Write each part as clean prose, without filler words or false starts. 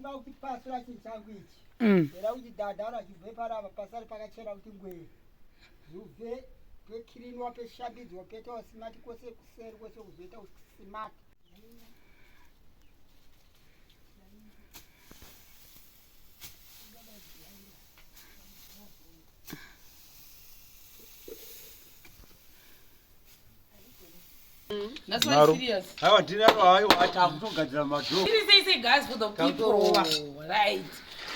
Ndafunga kuti pasura chinhu changu ichi. Ndera kuti dhadhara chibve parava pasare pakachena kuti ngwee. Zubve pekirinwa peshambidzwa petawa simati kwose kuseri kwose kuzoita simati. That's why it's serious. Aiwa ndinaro aiwa takutogadzira madhoo. It is easy guys for the people. Right.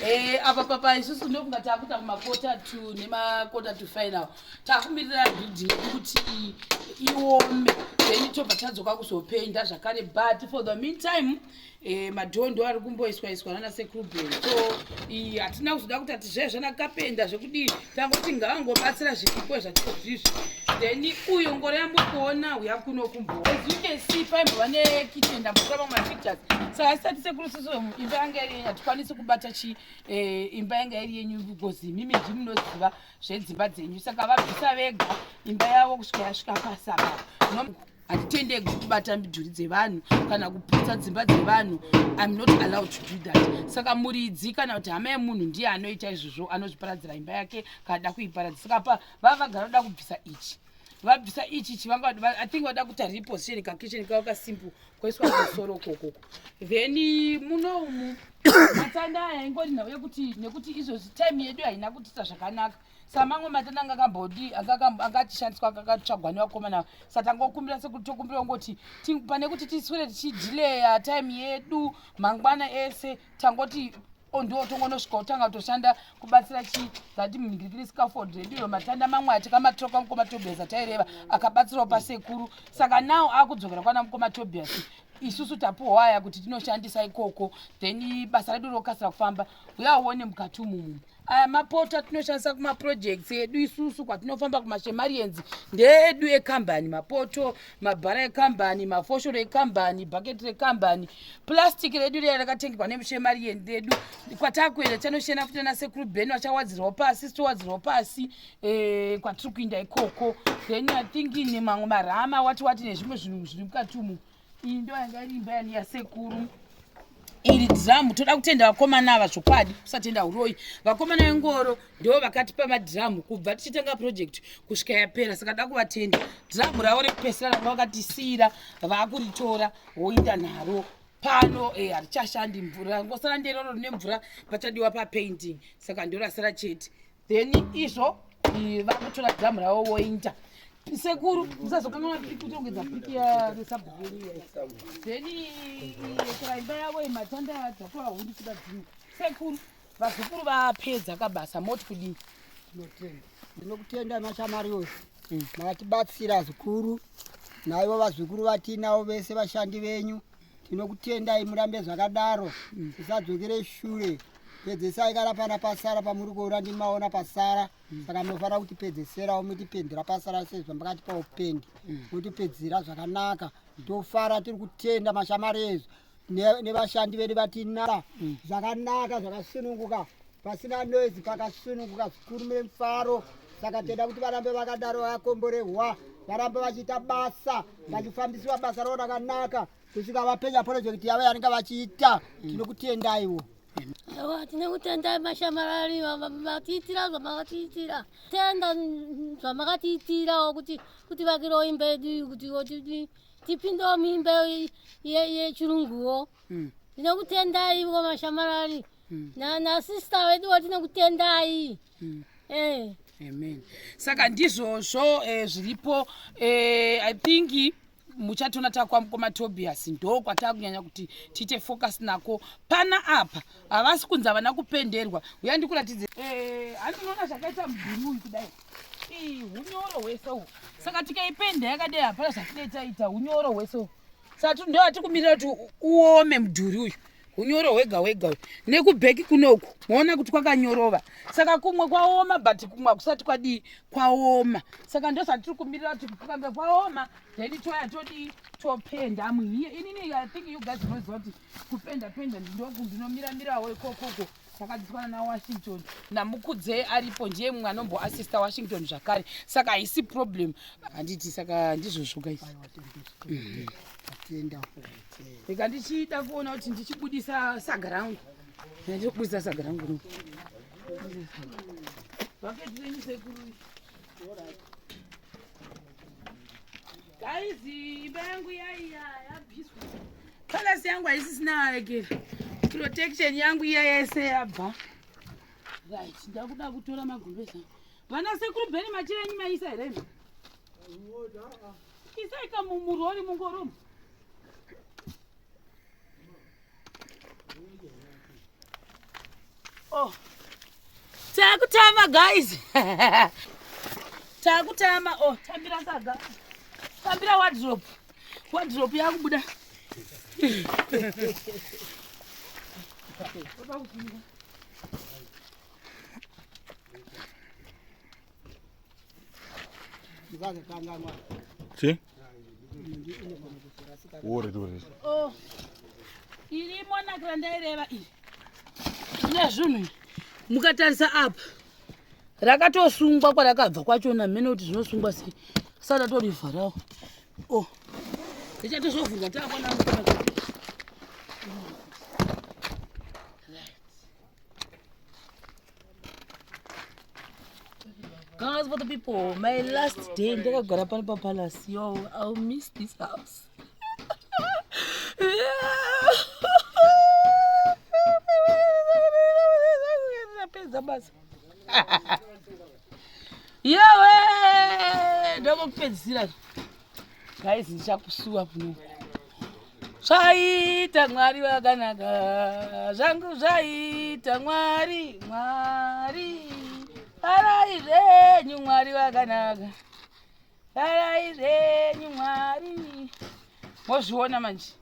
Eh, apa papa isusu ndokunga takuita kumakota to nemakota to final takumirira building kuti iome then tobva tadzoka kuzopenda zvakare but for the meantime eh, madhoo ndo ari kumboiswa iswa nana sekuru so iyi hatina kuzoda kuti ati zvee zvana kapenda zvekudii tangoti ngavangobatsira zviripo zvacho zvizvi then uyo ngoro yamuri kuona uya kuno kumbo as you can see paimbova nekitchen ndambotora mamwe mapictures saka asati sekuru susu imba yanga iri yenyu hatikwanisi kubata chi eh, imba yanga iri yenyu because imimi ndimunoziva zvedzimba dzenyu saka vabvisa vega imba yavo kusvika yasvika pasapa Handitendegwi kubata midhuri dzevanhu kana kuputsa dzimba dzevanhu. I'm not allowed to do that. Saka muridzi kana kuti hama yemunhu ndiye anoita izvozvo, anozviparadzira imba yake kana da kuiparadza. Saka pa vava vagara voda kubvisa ichi. Vabvisa ichi ichi vanga I think vada kuita reposition ka kitchen kavo ka simple koiswa kumusoro kokoko. Then muno umu matanda aya ingori nhau yekuti nekuti izvozvi time yedu haina kutiita zvakanaka. Samamwe matenda anga akambodi angatishandiswa akakatsvagwa nevakomana sa tangokumbira sekuti tokumbira kungoti pane kuti tiswere tichidileya time yedu mangwana ese tangoti ndo tongonosvika kutanga kutoshanda kubatsira chi that mhingirikiri scaffold redu iro matanda mamwe atikamatora kwamukoma Tobias ataireva akabatsirawo pasekuru saka now akudzokera kwana mukoma Tobias isusu tapuhwa aya kuti tinoshandisa ikoko then basa redu rokasira kufamba uyaone mukati umumu Aya mapoto atinoshandisa kumaprojects edu isusu kwatinofamba kumashemarians ndeedu ekambani mapoto mabhara ekambani mafoshoro ekambani bhaketi rekambani plastic redu riya rakatengwa nemushemarian redu kwatakuenda tichanoshena futi nasekuru ben vachawadzirwawo pasi sitowadzirwawo pasi eh, kwatiri kuinda ikoko then i think nemamwe marama wati wati nezvimwe zvinhu zviri mukati umu iyi ndo yanga iri imba yani yasekuru iri dhiramu toda kutenda vakomana ava zvokwadi kusatenda uroyi vakomana vengoro ndo vakatipa madhiramu kubva tichitanga project kusvika yapera saka da kuvatenda dhiramu ravo rekupesera ranga vakatisiira vaakuritora voinda naro pano eh, harichashandi mvura ngosara nderoro rine mvura pachadiwa papainting saka ndorasara chete then izvo vakutora dhamu ravo voinda sekuru musazokanganwa kutongedza piki yaresabhuku then tora imba yavo yematanda dzakuva hundi kuda dzimwe sekuru vazukuru vapedza kabasa moti kudii ndinokutenda mashamari uyu makatibatsira zvikuru naivo vazukuru vatinavo vese vashandi venyu tinokutendai murambe zvakadaro tisadzokere shure pedzesai kana pana pasara pamuri kuona ndimaona pasara saka munofanira kutipedzeserawo mutipendera pasara sezvamakatipawo pendi motipedzera zvakanaka tofara tiri kutenda mashamari ezvo nevashandi vedu vatinara zvakanaka zvakasununguka pasina noise pakasununguka zvikuru mune mufaro saka tenda kuti varambe vakadaro vakakomborehwa varambe vachiita basa vachifambisiwa basa ravo rakanaka kusvika vapedza project yavo yanenge vachiita tinokutendaiwo Aiwa tinokutendai mashamarari matiitira zvamakatiitira tenda zvamakatiitirawo kuti kuti vakirewo imba yedu kuti tipindewo muimba yechirunguwo tinokutendai wo mashamarari nasista vedu wo tinokutendai eh. Amen. Saka ndizvozvo eh, zviripo eh, I think muchatoona takwamukoma Tobias ndo kwatakunyanya kuti tiite focus nako pana apa havasi kunzi havana kupenderwa uya ndikuratidze eh, hani munoona zvakaita mudhuri uyu kudai ii hunyoro hwese uhu saka tikaipenda yakadai hapana zvatinee taita hunyoro hwese uhu saka ndo atikumirira kuti uome mudhuri uyu hunyoro hwega hwega uyu nekubheki kunoku moona kuti kwakanyorova saka kumwe kwaoma but kumwe hakusati kwadii kwaoma saka ndozvatiri kumirira kuti kukange kwaoma then toya todii topenda am here inini i think you guys munoziva kuti kupenda penda ndinomiramirawo ikokoko takadzidziswa nawashington namukudzei aripo ndiye mumwe anomboassista washington zvakare saka haisi problem handiti saka ndizvozvo guys rega ndichida kuona kuti ndichibudisa saga rangu. Ndikubudisa saga rangu rino. Bucket renyu sekuru. Guys, imba yangu yaiya yabviswa. Palace yangu haisisina like protection yangu iya yese yabva. Right, ndakuda kutora magumbeza. Vana sekuru Bheni machira enyu maisa here imi? Isaika mumurori mungoromo. Oh. Takutama guys. Takutama. Oh, tambira saga. Tambira wardrobe. Wardrobe yakubuda. Chi? Ore dore. Oh. Irimo nakira ndaireva iyi. Ine zvinhu mukatarisa apa rakatosungwa kwarakabva kwachona mhene kuti zvinosungwa sei saka tatorivharawo o oh. richatozovhurwa taakwana Guys, for the people, my last day ndakagara pano papalace. Yo, I'll miss this house. Ndapedza basa. Yowe, ndokupedzisira. Guys, ndichakusuwa kuno. Zvaita Mwari wakanaka, zvangu zvaita Mwari, Mwari. Farai zvenyu Mwari wakanaka, farai zvenyu Mwari. Mozviona manje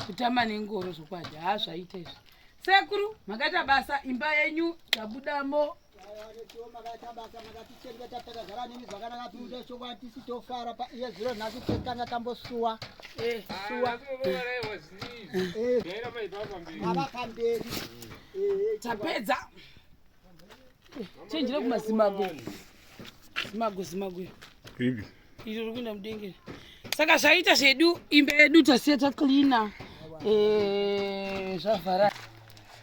kutamba nengoro zvokwadi, haa zvaita izvi. Sekuru, makaita basa, imba yenyu tabudamo. Makaita basa, makatichengeta, takagara nemi zvakanaka, tiude chokwadi, tisi tofara iye zviro nhasi tanga tambosuwa Eh. suwa. Eh, mava pamberi. Eh, Tapedza. Chenjera kumazimago. Zimago, zimago. Ripi? Iro riri kuenda mudengere. Saka zvaita zvedu, imba yedu tasiya tacleana. Eh, zvavhara.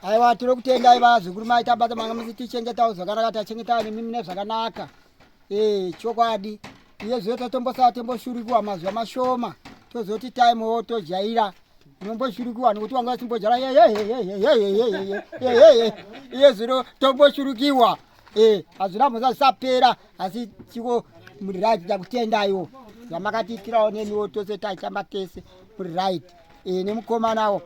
Aiwa, tiri kutenda vazukuru, maita basa, manga musitichengetawo zvakanaka, tachengetawo nemi mune zvakanaka. Eh, chokwadi iye zvino tatombosara tomboshurikiwa mazuva mashoma, tozoti taimewo tojaira. Unomboshurikiwa nekuti wanga usimbojara yeyeyeyeyeyeyeyeyeye, iye zvino tomboshurikiwa. Eh, hazvina mhosva, zvisapera, asi chiko muri right. Takutendaiwo zvamakatiitirawo, nemiwo tose taitamba tese muri right. Eh, nemukomanawo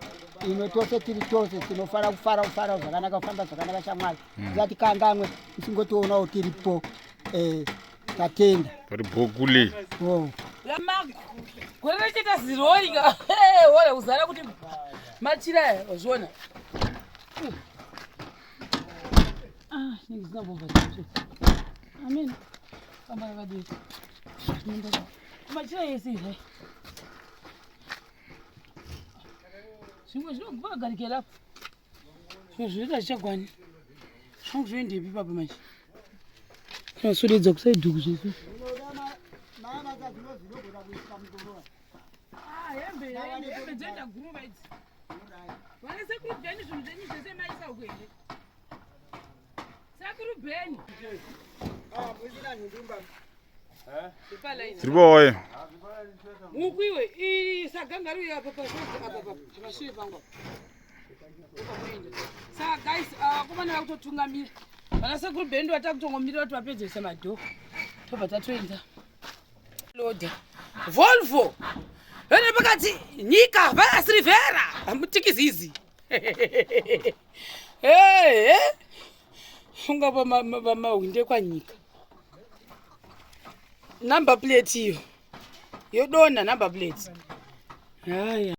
ino tose tiri tose tinofanira kufara, kufara zvakanaka, kufamba zvakanaka. Shamwari, tisati kangamwe, tisingotionawo tiripo. Eh, tatenda. Pari bhokule. Oh. Mago. Gore rechiita zirori ka. Wora kuzara kuti machira aya, wazviona. Ah, chinenge chisina kubva. Amen. Famba rakadii. Machira yese izvai. Zvimwe zvinoguma kugarikira apo. Zvimwe zvinoita zvichagwani. Zvangu zvinoendepi papa manje? Zvinosuridza kusaidhuku zvese. Ah, hembe, hembe, hembe dzoenda guruva idzi. Vana sekuru Bheni, zvinhu zvenyu zvese maisa uku here? Sekuru Bheni. Tiri waye. Huku iwe, isaganga riuya apa apa apa pashure pangu apa. Saka guys, vakomana vakutotungamira. Vana sekuru Bheni vatakutongomirira kuti vapedzese madhoo. Tobva tatoenda. Loda. Volvo. Vene pakati nyika vaya Silvera. Hamutikizizi. Eh eh. Ungapa mahwinde kwanyika. Number plate iyo. Yodonha number plate. Haya.